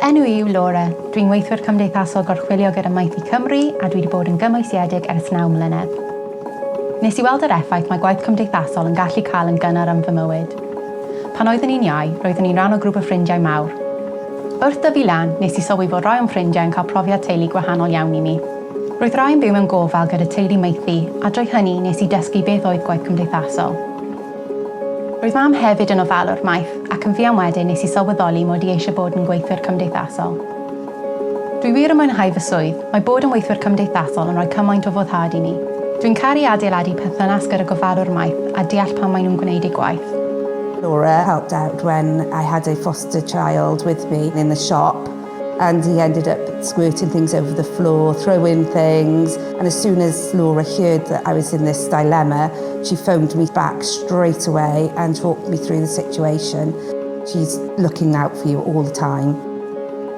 enw i yw Laura, dwi'n weithwyr cymdeithasol gorchwylio gyda Maethu Cymru a dwi wedi bod yn gymwysiedig ers naw mlynedd. Nes i weld yr effaith mae gwaith cymdeithasol yn gallu cael yn gynnar yn fy mywyd. Pan oeddwn i'n iau, roeddwn i'n rhan o grŵp o ffrindiau mawr. Wrth dyfu lan, nes i sylwi fod rai o'm ffrindiau yn cael profiad teulu gwahanol iawn i mi. Roedd rai yn byw mewn gofal gyda teulu maethu a drwy hynny nes i dysgu beth oedd gwaith cymdeithasol. Roedd mam hefyd yn ofalwr maeth ac yn fuan wedyn nes i sylweddoli mod i eisiau bod yn gweithiwr cymdeithasol. Dwi wir yn mwynhau fy swydd, mae bod yn weithiwr cymdeithasol yn rhoi cymaint o foddhad i mi. Dwi'n caru adeiladu perthynas gyda gofalwr maeth a deall pam maen nhw'n gwneud eu gwaith. Laura helped out when I had a foster child with me in the shop and he ended up squirting things over the floor, throwing things. And as soon as Laura heard that I was in this dilemma, she phoned me back straight away and talked me through the situation. She's looking out for you all the time.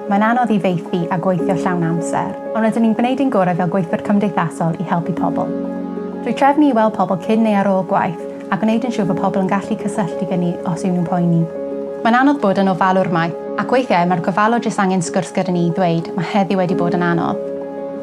Mae'n anodd i faethu a gweithio llawn amser, ond rydyn ni'n gwneud ein gorau fel gweithwyr cymdeithasol i helpu pobl. Drwy trefnu i weld pobl cyn neu ar ôl gwaith a gwneud yn siŵr fod pobl yn gallu cysylltu gyda ni os yw nhw'n poeni. Mae'n anodd bod yn ofalwr maeth, ac weithiau mae'r gofalwr jyst angen sgwrs gyda ni i ddweud mae heddiw wedi bod yn anodd.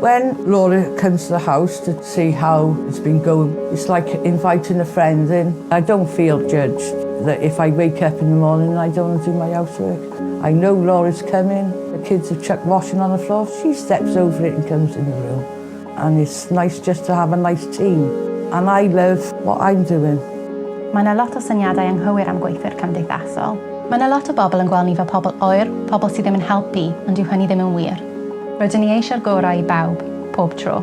When Laura comes to the house to see how it's been going, it's like inviting a friend in. I don't feel judged that if I wake up in the morning I don't want to do my housework. I know Laura's coming, the kids have chucked washing on the floor, she steps over it and comes in the room. And it's nice just to have a nice team. And I love what I'm doing. Mae yna lot o syniadau anghywir am gweithwyr cymdeithasol. Mae yna lot o bobl yn gweld ni fel pobl oer, pobl sydd ddim yn helpu, ond dyw hynny ddim yn wir. Rydyn ni eisiau'r gorau i bawb, pob tro.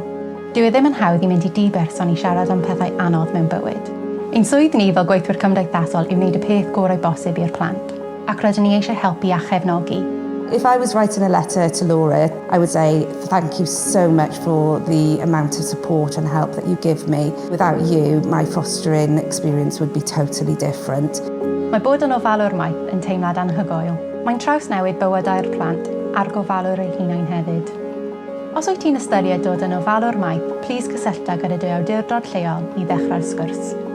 Dyw e ddim yn hawdd i mynd i dŷ berson i siarad am pethau anodd mewn bywyd. Ein swydd ni fel gweithwyr cymdeithasol yw wneud y peth gorau bosib i'r plant, ac rydyn ni eisiau helpu a chefnogi. If I was writing a letter to Laura, I would say thank you so much for the amount of support and help that you give me. Without you, my fostering experience would be totally different. Mae bod yn ofalwr maeth yn teimlad anhygoel. Mae'n trawsnewid bywydau'r plant a'r gofalwr eu hunain hefyd. Os wyt ti'n ystyried dod yn ofalwr maeth, plis cysyllta gyda dy awdurdod lleol i ddechrau'r sgwrs.